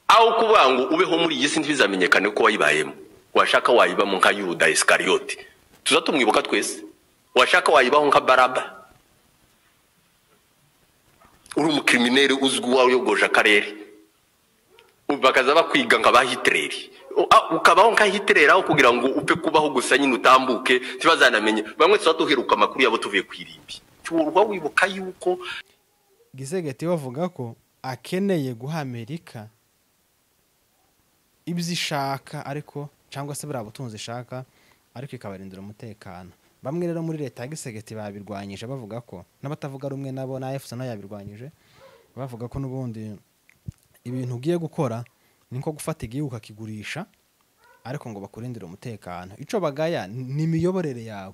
Aho kuvuga ngo ubeho muri iyi si ntibizamenyekane ko wayibayemo, washaka wayibamo nka Yuda Isikariyoti, tuza tumwibuka twese, washaka wayibaho nka Baraba, uri umukrimineri uzwi wayogoje akarere, bakaza bakwiga nka ba Hitleri, ukabaho nka Hitler aho kugira ngo upfe kubaho gusa nyine utambuke ntibazanamenye. Bamwe tuba duheruka amakuru yabo tuvuye ku irimbi. Cyurwa wibuka yuko Tshisekedi bavuga ko akeneye guha Amerika ibyo ishaka, ariko cyangwa se buriya butunzi ishaka, ariko ikabarindira umutekano. Bamwe rero muri leta ya Tshisekedi babirwanyije, bavuga ko n'abatavuga rumwe nabo na AFC nayo yabirwanyije, bavuga ko n'ubundi ibintu ugiye gukora ni nko gufata igihugu ukakigurisha, ariko ngo bakurindire umutekano. Ico bagaya ni imiyoborere yawe.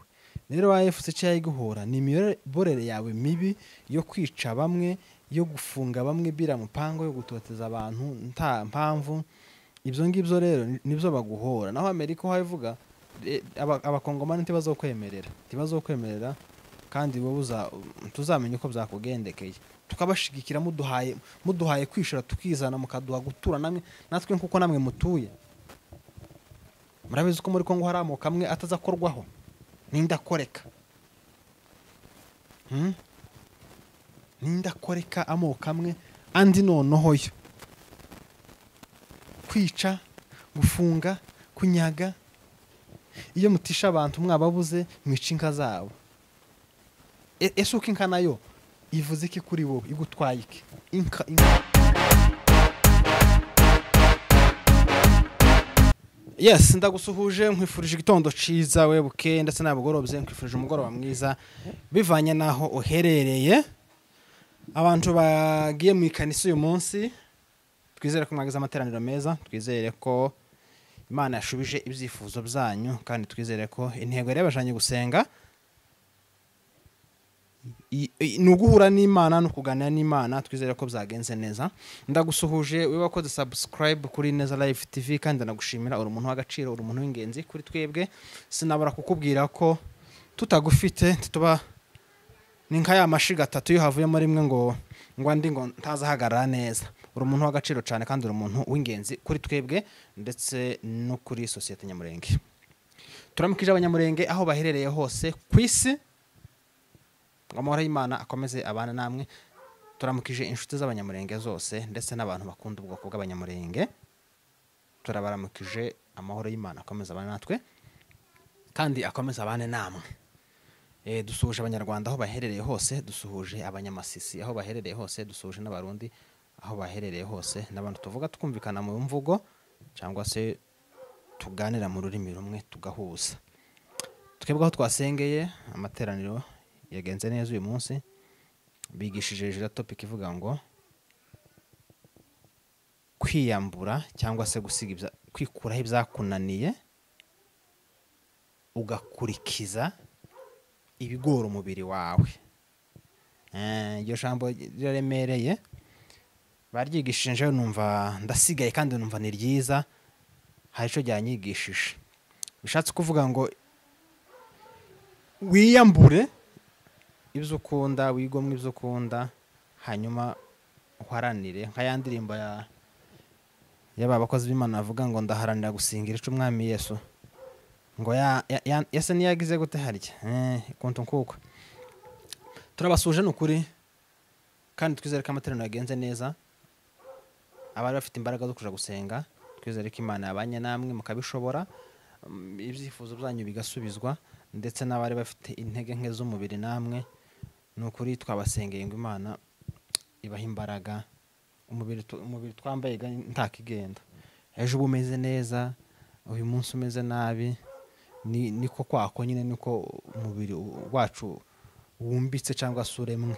Rero AFC icyo yayiguhora ni imiyoborere yawe mibi yo kwica bamwe, yo gufunga bamwe bila mupango, yo gutoteza abantu nta mpamvu. Ibyo ngibyo rero nibyo baguhora. Naho Amerika ho ivuga abakongomani ntibazokwemerera, ntibazokwemerera, kandi wowe tuzamenye uko byakugendekeye. Tukabashigikira muduhaye kwishura, tukizana, mukaduha gutura namwe natwe nkuko namwe mutuye. Murabizi ko muri Kongo hari amoko amwe atazakorwaho n'indakoreka. N'indakoreka amoko amwe andi noneho yo kwica, gufunga, kunyaga. Iyo mutisha abantu mwababuze mwica inka zabo. Ese uko inka nayo ivuze iki kuri wowe, igutwaye iki? Inka. Yes, ndagusuhuje, nkwifurije igitondo ciza we buke ndetse nabugorobye, nkwifurije umugoroba mwiza bivanye naho uherereye. Abantu bagiye mu ikanisa uyu munsi, twizere ko mwagize amateraniro meza, twizere ko Imana yashubije ibyifuzo byanyu, kandi twizere ko intego yari yabajanye gusenga ni uguhura n'Imana no kuganira n'Imana. Twizere ko byagenze neza. Ndagusuhuje we wakoze subscribe kuri Neza Live TV, kandi ndagushimira, uri umuntu w'agaciro, uri umuntu w'ingenzi kuri twebwe. Sinabura kukubwira ko tutagufite tuba ni nka ya mashiga atatu iyo havuyemo rimwe ngo andi ngo ntazahagarara neza. Uri umuntu w'agaciro cyane kandi uri umuntu w'ingenzi kuri twebwe ndetse no kuri sosiyete Nyamurenge. Turamukije abanyamurenge aho baherereye hose ku isi, amahoro y'Imana akomeze abana namwe. Turamukije inshuti z'abanyamurenge zose ndetse n'abantu bakunda ubwoko bw'abanyamurenge, turabaramukije, amahoro y'Imana akomeze abana natwe kandi akomeze abane namwe. Dusuhuje abanyarwanda aho baherereye hose, dusuhuje abanyamasisi aho baherereye hose, dusuhuje n'abarundi aho baherereye hose, n'abantu tuvuga tukumvikana mu mvugo cyangwa se tuganira mu rurimi rumwe tugahuza. Twebwe aho twasengeye amateraniro yagenze neza uyu munsi, bigishije hejuru ya topic ivuga ngo kwiyambura cyangwa se gusiga kwikuraho ibyakunaniye ugakurikiza ibigora umubiri wawe. Iryo jambo riraremereye, baryigishije numva ndasigaye kandi numva ni ryiza, hari ico ryanyigishije. Bishatse kuvuga ngo wiyambure ibyo ukunda, wigomwe ibyo ukunda, hanyuma uharanire nka ya ndirimbo y'aba bakozi b'Imana bavuga ngo ndaharanira gusingira ico Umwami Yesu, ngo yase niyagize gute harya kuntu nkuko. Turabasuje n'ukuri kandi twizere ko amateraniro yagenze neza. Abari bafite imbaraga zo kuja gusenga, twizere ko Imana yabanye namwe mukabishobora, ibyifuzo byanyu bigasubizwa, ndetse n'abari bafite intege nke z'umubiri namwe n'ukuri twabasengeye ngo Imana ibahe imbaraga. Umubiri twambaye ntakigenda, ejo uba umeze neza, uyu munsi umeze nabi, niko kwako nyine, niko umubiri wacu wumbitse cyangwa se uremwe.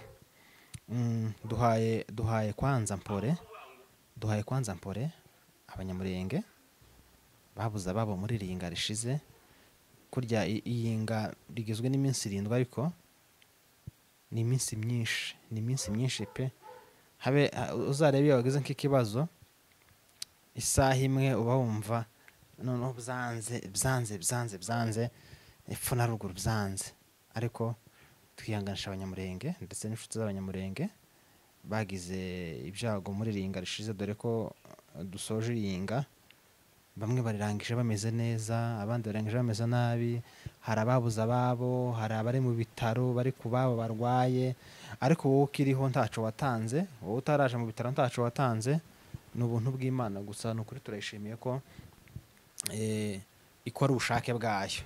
Duhaye kwanza mpore, duhaye kwanza mpore abanyamurenge babuze ababo muri ringa rishize. Kurya iyinga rigizwe n'iminsi 7, ariko ni iminsi myinshi, ni iminsi myinshi pe. Habe uzarebe iyo wagize nk'ikibazo isaha imwe uba wumva noneho byanze byanze byanze byanze, epfo na ruguru byanze. Ariko twihanganisha abanyamurenge ndetse n'inshuti z'abanyamurenge bagize ibyago muri ringa rishize, dore ko Dusoje iyinga, bamwe barirangije bameze neza, abandi barangije bameze nabi. Hari ababuze ababo, hari abari mu bitaro bari ku babo barwaye, ariko wowe ukiriho ntaco watanze, wowe utaraje mu bitaro ntaco watanze. Ni ubuntu bw'Imana gusa. Ni ukuri turayishimiye ko ikora ubushake bwayo,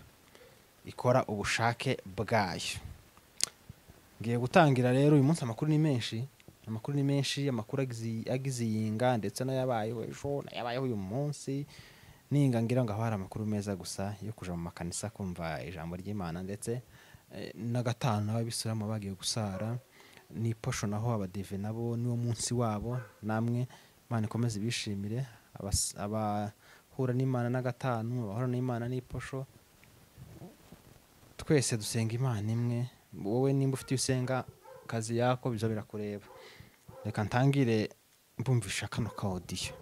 ikora ubushake bwayo. Ngiye gutangira rero uyu munsi. Amakuru ni menshi, amakuru ni menshi, amakuru agize iyinga ndetse n'ayabayeho ejo n'ayabayeho uyu munsi. Ninga ngira ngo aho hari amakuru meza gusa yo kuja mu makanisa kumva ijambo ry'Imana, ndetse na gatanu n'ababisilamu bagiye gusara ni posho, naho abadive nabo niwo munsi wabo. Namwe Imana ikomeze ibishimire, abahura n'Imana na gatanu, abahura n'Imana n'iposho. Twese dusenga Imana imwe. Wowe nimba ufite usenga kazi yako bizo birakureba. Reka ntangire mbumvisha kano ka audio,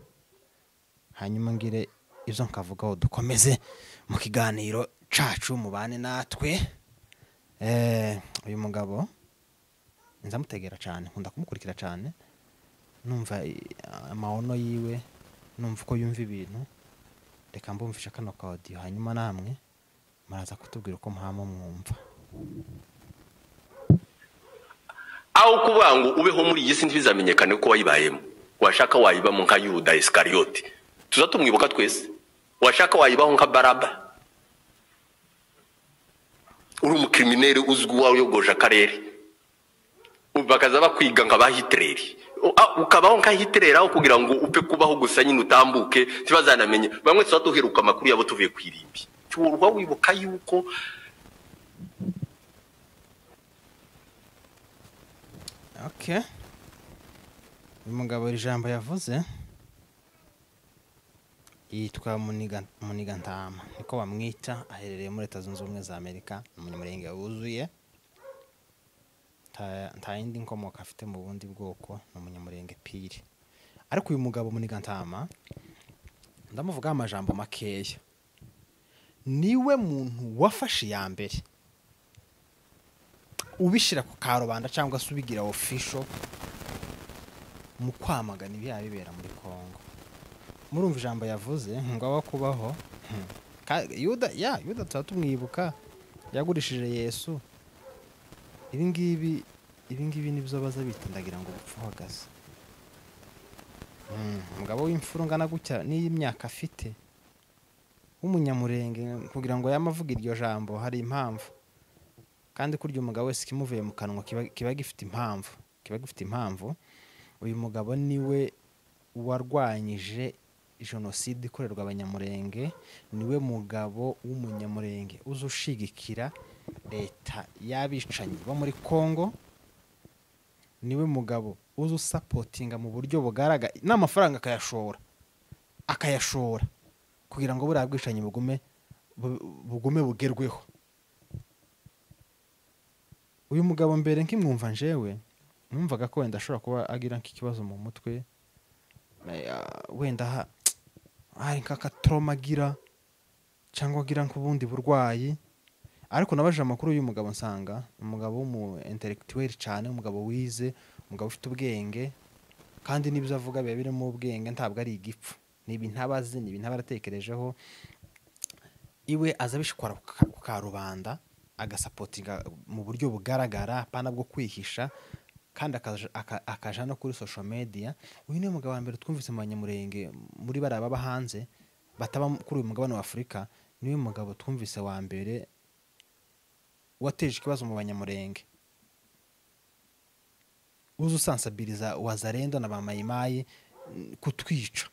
hanyuma ngire ibyo nkavugaho, dukomeze mu kiganiro cacu, mubane natwe. Uyu mugabo nzamutegera cyane, nkunda kumukurikira cyane, numva amaono yiwe, numva uko yumva ibintu. Reka mbumvisha kano ka audio, hanyuma namwe muraza kutubwira uko muhama mwumva. Aho kuvuga ngo ubeho muri iyi si ntibizamenyekane ko wayibayemo, washaka wayibamo nka Yuda Isikariyoti, tuza tumwibuka twese, washaka wayibaho nka Baraba, uri umukrimineri uzwi wayogoje akarere, bakaza bakwiga nka ba Hitleri, ukabaho nka Hitler aho kugira ngo upfe kubaho gusa nyine utambuke ntibazanamenye. Bamwe tuza duheruka amakuru yabo tuvuye ku irimbi. Cyurwa wibuka yuko Okay. Uyu mugabo iri jambo yavuze yitwa Muniga Ntama, niko bamwita, aherereye muri Leta Zunze Ubumwe za Amerika, ni umunyamurenge wuzuye, nta yindi nkomoko afite mu bundi bwoko, ni umunyamurenge pire. Ariko uyu mugabo Muniga Ntama ndamuvugaho amajambo makeya. Niwe muntu wafashe iya mbere ubishyira ku karubanda cyangwa se ubigira official mu kwamagana ibyaha bibera muri Kongo. Murumva ijambo yavuze ngo aho kubaho Yuda, ya Yuda tuba tumwibuka yagurishije Yesu. Ibi ngibi nibyo baza bitindagira ngo gupfa uhagaze. Umugabo w'imfura ungana gutya n'iyi myaka afite w'umunyamurenge, kugira ngo yamavuga iryo jambo hari impamvu. Kandi kurya umugabo wese kimuvuye mu kanwa kiba gifite impamvu, kiba gifite impamvu. Uyu mugabo niwe warwanyije jenoside ikorerwa abanyamurenge, niwe mugabo w'umunyamurenge uza ushigikira leta y'abicanyi bo muri Kongo, niwe mugabo uza usapotinga mu buryo bugaragara n'amafaranga akayashora kugira ngo buriya bwicanyi bugume bugerweho. Uyu mugabo mbere nkimwumva njewe numvaga ko wenda ashobora kuba agira nk'ikibazo mu mutwe, wenda hari nk'akatrauma agira cyangwa agira nk'ubundi burwayi. Ariko nabajije amakuru y'uyu mugabo nsanga umugabo w'umu intellectuel cyane, umugabo wize, umugabo ufite ubwenge, kandi n'ibyo avuga biba birimo ubwenge, ntabwo ari igipfu, ni ibintu aba azi, ni ibintu aba yaratekerejeho. Iwe aza abishikora ku karubanda, agasapotinga mu buryo bugaragara, apana bwo kwihisha, kandi akaja no kuri social media. Uyu niwe mugabo wa mbere twumvise mu banyamurenge muri bariya baba hanze bataba kuri uyu mugabane wa Afurika, niwe mugabo twumvise wa mbere wateje ikibazo mu banyamurenge, uza usansabiriza Wazalendo na ba Mayimayi kutwica.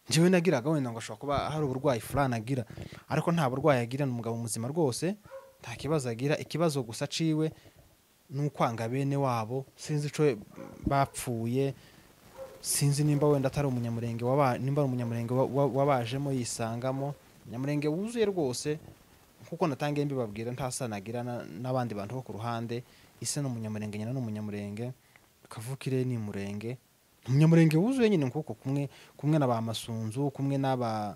Njyewe nagiraga wenda ngo ashobora kuba hari uburwayi fulani agira, ariko nta burwayi agira, ni umugabo muzima rwose, nta kibazo agira. Ikibazo gusa aciwe ni ukwanga bene wabo, sinzi ico bapfuye, sinzi nimba wenda atari umunyamurenge nimba ari umunyamurenge wabajemo yisangamo, umunyamurenge wuzuye rwose nkuko natangiye mbibabwira, nta sano agira n'abandi bantu bo ku ruhande. Ise ni umunyamurenge, nyina ni umunyamurenge, kavukire ni murenge, umunyamurenge wuzuye nyine nkuko kumwe na ba Masunzu, kumwe n'aba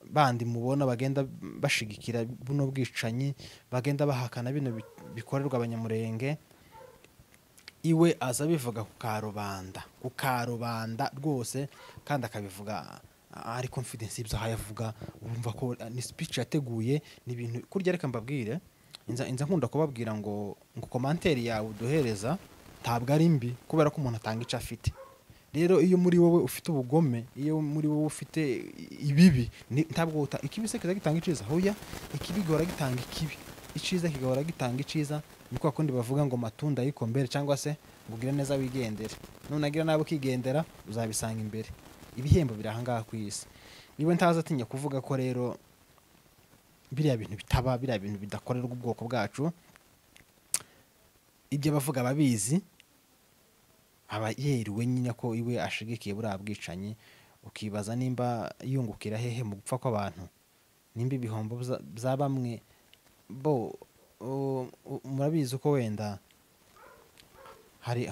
bandi mubona bagenda bashigikira buno bwicanyi, bagenda bahakana bino bikorerwa abanyamurenge. Iwe aza bivuga ku karubanda, ku karubanda rwose, kandi akabivuga ari confidence y'ibyo ahayavuga, urumva ko ni speech yateguye, ni ibintu kurya. Reka mbabwire, inza nkunda kubabwira ngo commentaire yawe uduhereza ntabwo ari mbi, kubera ko umuntu atanga icyo afite. Rero iyo muri wowe ufite ubugome, iyo muri wowe ufite ibibi, ntabwo ikibi se kiza gitanga iciza? Hoya, ikibi gihora gitanga ikibi, iciza kigahora gitanga iciza. Ni kwa kundi bavuga ngo matunda yikombere, cyangwa se ngo ugire neza wigendere, nunagira nabi ukigendera uzabisanga imbere. Ibihembo biri ahangaha ku isi. Niba ntaza atinya kuvuga ko rero biriya bintu bitaba, biriya bintu bidakorerwa ubwoko bwacu, ibyo bavuga babizi, aba yeriwe nyine ko iwe ashigikiye buriya bwicanyi. Ukibaza nimba yungukira hehe mu gupfa kw'abantu, nimba ibihombo bya bamwe bo murabizi ko wenda hari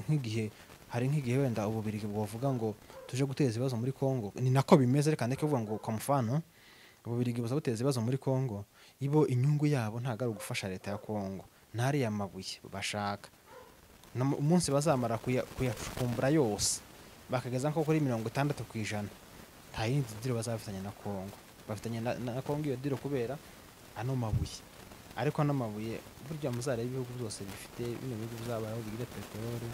nk'igihe wenda Ububirigi bwavuga ngo tuje guteza ibibazo muri Kongo. Ni nako bimeze. Reka ndeke kuvuga ngo kwa mfano Ububirigi buza guteza ibibazo muri Kongo, ibo inyungu yabo ntabwo ari ugufasha leta ya Kongo, ntariya mabuye bashaka. Umunsi bazamara kuyacukumbura yose bakageza nko kuri 60%, nta yindi deal bazafitanye na Kongo. Bafitanye na Kongo iyo deal kubera ano mabuye. Ariko ano mabuye burya muzarebe ibihugu byose bifite bino bihugu bizabaho bigira peteroli,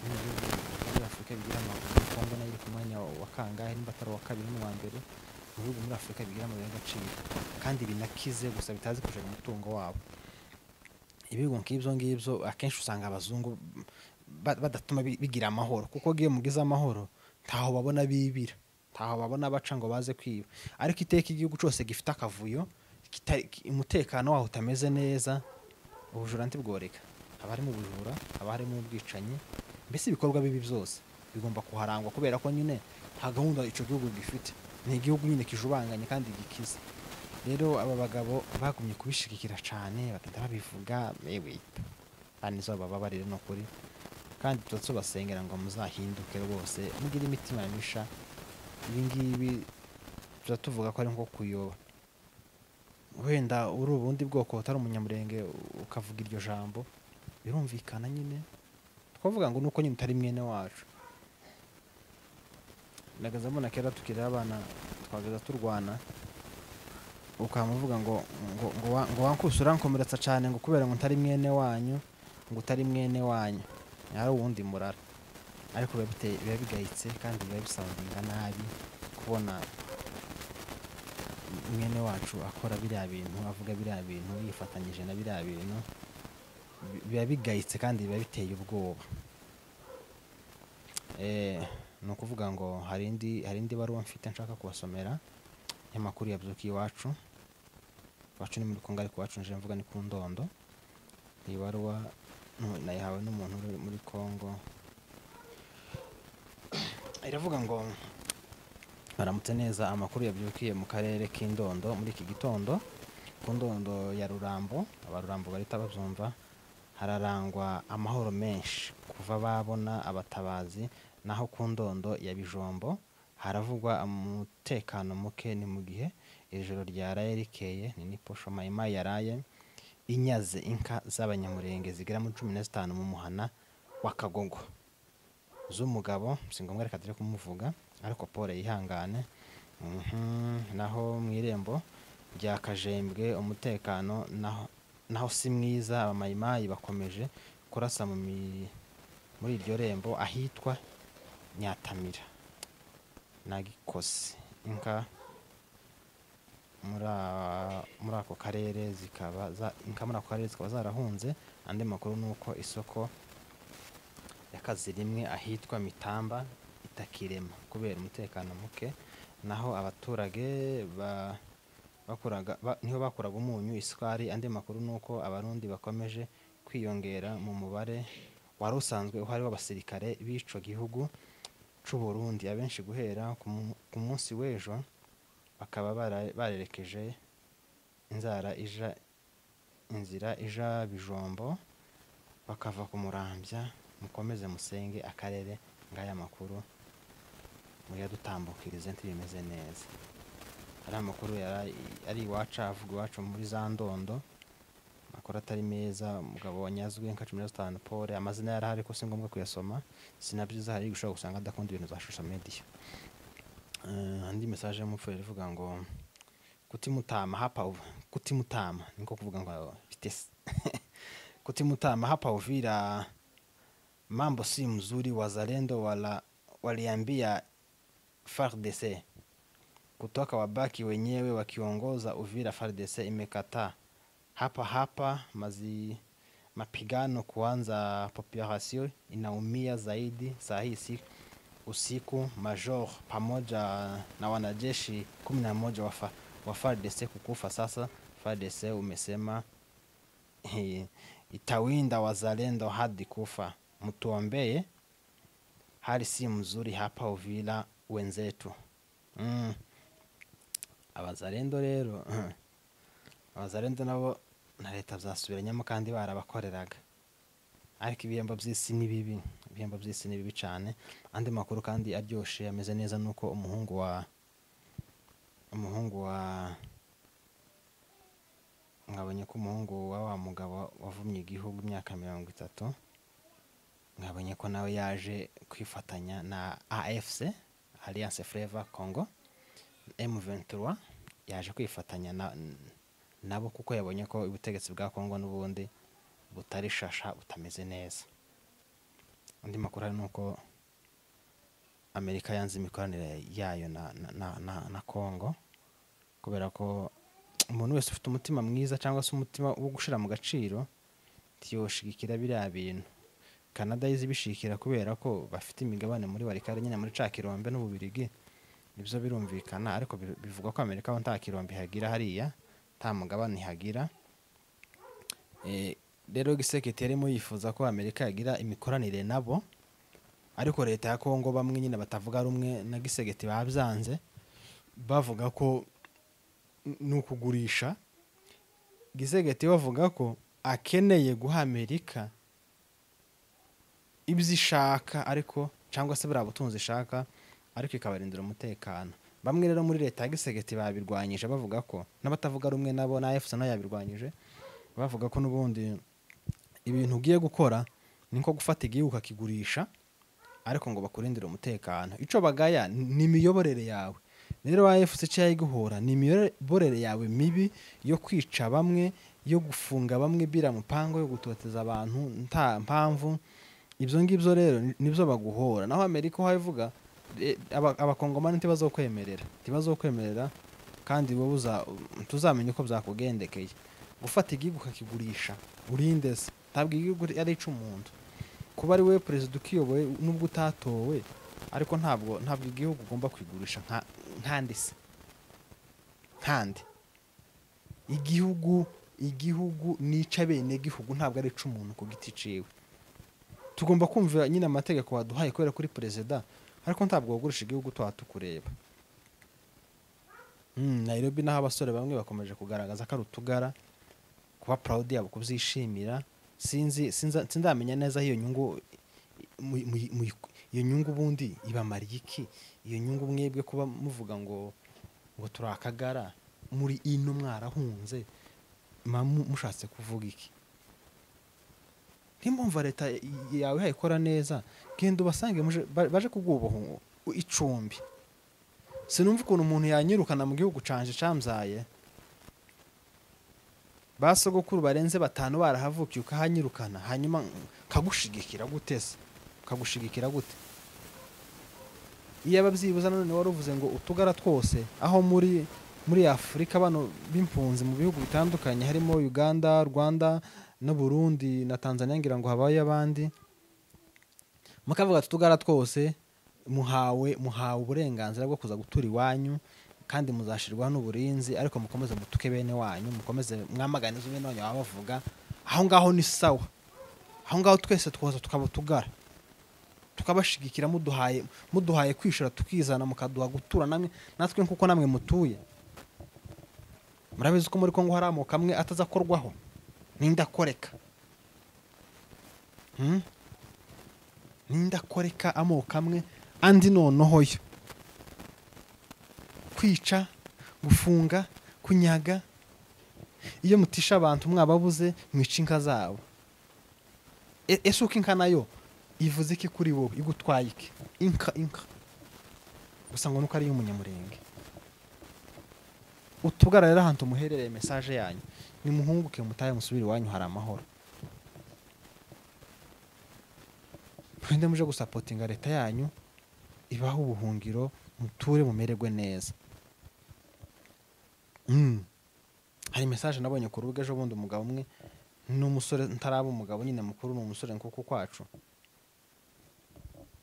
bino bihugu muri Afurika bigira amabuye. Kongo nayo iri ku mwanya wa kangahe, nimba atari uwa kabiri n'uwa mbere mu bihugu muri Afurika bigira amabuye y'agaciro kandi binakize, gusa bitazi kujera umutungo wabo. Ibihugu nk'ibyo ngibyo akenshi usanga abazungu badatuma bigira amahoro, kuko iyo mugize amahoro ntaho babona bibira, ntaho babona baca ngo baze kwiba. Ariko iteka igihugu cyose gifite akavuyo, umutekano waho utameze neza, ubujura ntibworeka, haba harimo ubujura, haba harimo ubwicanyi, mbese ibikorwa bibi byose bigomba kuharangwa, kubera ko nyine nta gahunda icyo gihugu gifite. Ni igihugu nyine kijubanganye kandi gikize. Rero aba bagabo bagumye kubishigikira cyane, bagenda babivuga, ewe anizo bababarire no kuri, kandi turatubasengera ngo muzahinduke rwose, mugire imitima misha. Ibi ngibi turatuvuga ko ari nko kuyoba. Wenda uri ubundi bwoko utari umunyamurenge ukavuga iryo jambo, birumvikana nyine twavuga ngo nuko nyine utari mwene wacu. Nagaza mbona kera tukiri abana twagaza turwana, ukamuvuga ngo ngo wankusura nkomeretsa cyane ngo kubera ngo ntari mwene wanyu, ngo utari mwene wanyu, ari uwundi murara. Ariko biba bigayitse kandi biba bisoundinga nabi kubona mwene wacu akora biriya bintu, avuga biriya bintu, yifatanyije na biriya bintu. Biba bigayitse kandi biba biteye ubwoba. Ni ukuvuga ngo hari indi baruwa mfite nshaka kubasomera y'amakuru yabyukiye iwacu. Iwacu ni muri Kongo, ariko iwacu nje mvuga ni ku Ndondo. Iyi baruwa nayihawe n'umuntu uri muri Kongo. Iravuga ngo baramutse neza, amakuru yabyukiye mu karere k'Indondo muri iki gitondo ku Ndondo ya Rurambo. Abarurambo barita babyumva, hararangwa amahoro menshi kuva babona abatabazi. Naho ku Ndondo ya Bijombo haravugwa umutekano muke, ni mu gihe ijoro ryaraye rikeye. Ni Posho Mayimayi yaraye inyaze inka z'abanyamurenge zigera muri 15 mu muhana wa Kagogo z'umugabo, si ngombwa reka tujye kumuvuga, ariko Paul yihangane. Naho mu irembo rya Kajembwe umutekano naho si mwiza, abamayimayi bakomeje kurasa muri iryo rembo ahitwa Nyatamira na Gikosi. Inka muri ako karere zikaba inka muri ako karere zikaba zarahunze. Andi makuru nuko isoko ya Kazirimwe ahitwa Mitamba itakirema kubera umutekano muke. Naho abaturage niho bakuraga umunyu, isukari. Andi makuru nuko abarundi bakomeje kwiyongera mu mubare wari usanzwe uhari w'abasirikare b'ico gihugu c'u Burundi, abenshi guhera ku munsi w'ejo bakaba barerekeje inzira ija Bijombo bakava ku Murambya. Mukomeze musenge akarere, ngaya makuru muyadutambukirize ntibimeze neza. Ari amakuru ari iwacu, avuga iwacu muri za Ndondo, amakuru atari meza. Umugabo wanyazwe nka 15 Paul, amazina yarahari ko si ngombwa kuyasoma, sinabyiza hari gushobora gusanga adakunda ibintu za social media. Andi message y'umupfu ivuga ngo kutimutama hapa, kutimutama niko kuvuga ngo bitese kutimutama hapa Uvira mambo si mzuri, wazalendo wala waliambia FARDC kutoka wabaki wenyewe wakiongoza Uvira. FARDC imekataa hapa hapa mapigano kuanza, population inaumia zaidi saa hii usiku. Major pamoja na wanajeshi 11 wa FARDC kukufa. Sasa FARDC umesema itawinda wazalendo hadi kufa. Mtuombee, hali si mzuri hapa Uvira wenzetu. Abazalendo rero abazalendo nabo na leta byasubiranyemo kandi barabakoreraga, ariko ibihembo by'isi ni bibi, ibihembo by'isi ni bibi cyane. Andi makuru kandi aryoshe ameze neza nuko umuhungu wa mwabonye ko umuhungu wa mugabo wavumye igihugu imyaka 30, mwabonye ko nawe yaje kwifatanya na AFC Alliance Fleuve Congo M23, yaje kwifatanya nabo kuko yabonye ko ubutegetsi bwa Congo n'ubundi butari shasha, butameze neza. Andi makuru ari nuko Amerika yanze imikoranire yayo na Congo, kubera ko umuntu wese ufite umutima mwiza cyangwa se umutima wo gushira mu gaciro tiyoshigikira biriya bintu. Canada yizibishikira kubera ko bafite imigabane muri barikare nyine muri cakirombe n'ububirigi, nibyo birumvikana, ariko bivugwa ko Amerika nta kirombe hagira hariya, nta mugabane hagira. Rero Gisekedi yarimo yifuza ko Amerika yagira imikoranire nabo, ariko leta ya Kongo bamwe nyine batavuga rumwe na Gisekedi babyanze, bavuga ko nukugurisha. Gisekedi bavuga ko akeneye guha Amerika ibyo ishaka, ariko cyangwa se buriya butunzi ishaka, ariko ikabarindira umutekano. Bamwe rero muri leta ya Gisekedi babirwanyije, bavuga ko n'abatavuga rumwe nabo na AFC nayo yabirwanyije, bavuga ko n'ubundi ibintu ugiye gukora ni nko gufata igihugu ukakigurisha, ariko ngo bakurindire umutekano. Ico bagaya ni imiyoborere yawe. Rero AFC cyayiguhora ni imiyoborere yawe mibi yo kwica bamwe, yo gufunga bamwe bira mupango, yo gutoteza abantu nta mpamvu. Ibyo ngibyo rero nibyo baguhora. Naho Amerika ho ivuga abakongomani ntibazokwemerera, kandi wowe tuzamenye uko byakugendekeye. Gufata igihugu ukakigurisha urinde se, ntabwo igihugu ari icy'umuntu. Kuba ari we perezida ukiyoboye nubwo utatowe, ariko ntabwo igihugu ugomba kwigurisha nkandi se nkandi. Igihugu nica bene gihugu, ntabwo ari icy'umuntu ku giti ciwe. Tugomba kumvira nyine amategeko waduhaye kubera kuri perezida, ariko ntabwo wagurisha igihugu twatukureba. Nairobi naho abasore bamwe bakomeje kugaragaza ko ari utugara, kuba proud yabo, kubyishimira. Sinzi sindamenya neza iyo nyungu iyo nyungu bundi ibamariye iki? Iyo nyungu mwebwe kuba muvuga ngo turakagara muri ino mwarahunze, mushatse kuvuga iki? Ntimbumva leta yawe ikora neza, genda ubasange baje kuguboha icumbi. Sinumva ukuntu umuntu yanyirukana mu gihugu canje camzaye, basogokuru barenze 5 barahavukiye ukahanyirukana, hanyuma kagushigikira gute se? Kagushigikira gute? Iyo ababyibuza none waruvuze ngo utugara twose aho muri Afrika bano b'impunzi mu bihugu bitandukanye harimo Uganda, Rwanda no Burundi na Tanzania, ngira ngo habaye abandi, mukavuga tutugara twose muhawe uburenganzira bwo kuza gutura iwanyu, kandi muzashirwa n'uburinzi, ariko mukomeze mutuke bene wanyu, mukomeze mwamaganize bene wanyu abavuga. Aho ngaho ni sawa, aho ngaho twese twoza tukaba tugara, tukabashigikira, muduhaye kwishura tukizana, mukaduha gutura namwe natwe nkuko namwe mutuye. Murabizi ko muri Kongo hari amoko amwe atazakorwaho nindakoreka. Nindakoreka amoko amwe andi noneho yo kwica, gufunga, kunyaga. Iyo mutisha abantu mwababuze mwica inka zabo. Ese uko inka nayo ivuze iki kuri wowe, igutwaye iki? Inka inka gusa ngo nuko ari y'umunyamurenge. Utubwara rero ahantu muherereye message yanyu, nimuhunguke mutahe musubire iwanyu, hari amahoro. Mwende muje gusapotinga leta yanyu ibaho ubuhungiro, muture mumererwe neza. Hari message nabonye ku rubuga ejo bundi, umugabo umwe n'umusore ntaraba umugabo nyine mukuru, ni umusore nkuko kwacu,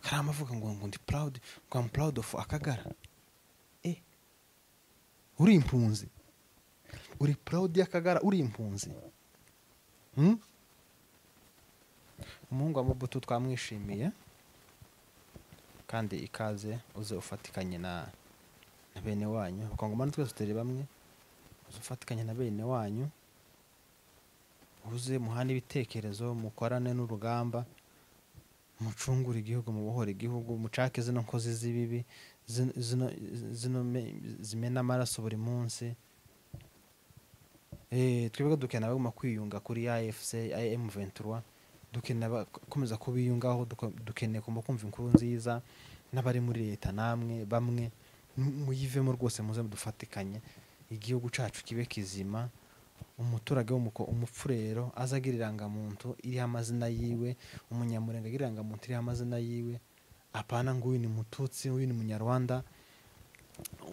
karama avuga ngo ndi proud, ngo I'm proud of Akagara. Uri impunzi, uri proud y'Akagara, uri impunzi. Umuhungu wa Mobutu twamwishimiye, kandi ikaze uze ufatikanye na bene wanyu. Abakongomani twese turi bamwe, uze ufatikanye na bene wanyu, uze muhane ibitekerezo, mukorane n'urugamba, mucungure igihugu, mubohore igihugu, mucake zino nkozi z'ibibi, zino zimena amaraso buri munsi. Twebwe dukeneye abagomba kwiyunga kuri AFC, M23, dukeneye abakomeza kubiyungaho, dukeneye kumva inkuru nziza n'abari muri leta namwe bamwe muyivemo rwose, muze dufatikanye igihugu cacu kibe kizima. Umuturage umupfurero azagira irangamuntu iriho amazina yiwe, umunyamurenga agira irangamuntu iriho amazina yiwe, apana ngo uyu ni mututsi, uyu ni munyarwanda,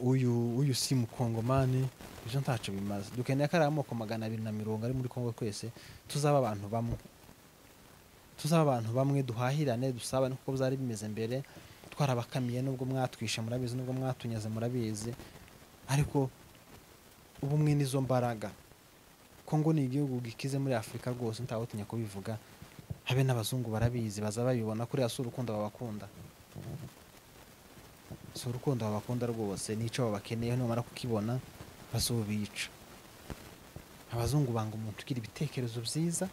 uyu si mukongomani. Ibyo ntaco bimaze. Dukeneye ko ari amoko 220 ari muri Kongo, twese tuzaba abantu bamwe, tuzaba abantu bamwe, duhahirane, dusabane kuko byari bimeze mbere. Twarabakamiye nubwo mwatwishe murabizi, nubwo mwatunyaze murabizi, ariko ubumwe nizo mbaraga. Kongo ni igihugu gikize muri Afrika rwose, ntawutinya kubivuga, habe n'abazungu barabizi, baza babibona kuri si urukundo babakunda, si urukundo babakunda rwose, nico babakeneye, numara kukibona bazobica. Abazungu banga umuntu ugira ibitekerezo byiza.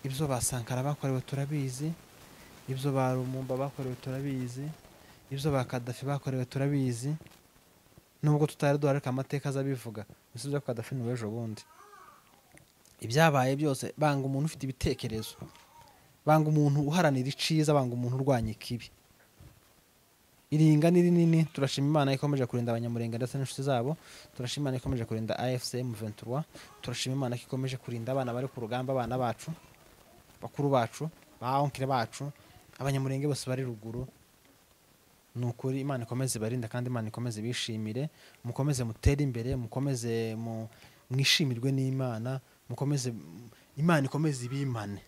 Ibyo ba Sankara bakorewe turabizi, ibyo ba Lumumba bakorewe turabizi, ibyo ba Kadafi bakorewe turabizi, nubwo tutari duharika amateka azabivuga. Usibye ko Kadafi ni w'ejo bundi. Ibyabaye byose, banga umuntu ufite ibitekerezo, banga umuntu uharanira iciza, banga umuntu urwanya ikibi. Iringa ni rinini. Turashima Imana ikomeje kurinda abanyamurenga ndetse n'inshuti zabo, turashima Imana ikomeje kurinda AFC M23, turashima Imana ikomeje kurinda abana bari ku rugamba, abana bacu, bakuru bacu, ba onkire bacu, abanyamurenge bose bari ruguru. Nukuri Imana ikomeze barinda, kandi Imana ikomeze bishimire, mukomeze mutere imbere, mukomeze mwishimirwe n'Imana, mukomeze Imana ikomeze ibimane,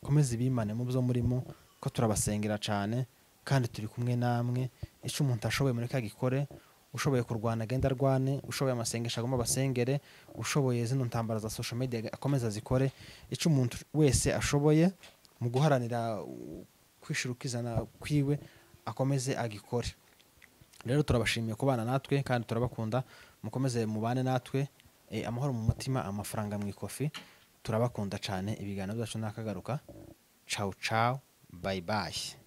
ikomeze ibimane mu byo murimo, ko turabasengera cyane kandi turi kumwe namwe. Icyo umuntu ashoboye muri kagikore, ushoboye kurwana agenda arwane, ushoboye amasengesho agomba basengere, ushoboye zino ntambara za social media akomeza zikore. Icyo umuntu wese ashoboye mu guharanira kwishira ukizana kwiwe akomeze agikore. Rero turabashimiye kubana natwe kandi turabakunda, mukomeze mubane natwe, amahoro mu mutima, amafaranga mu ikofi. Turabakunda cyane, ibiganiro byacu nakagaruka. Ciao ciao, bye bye.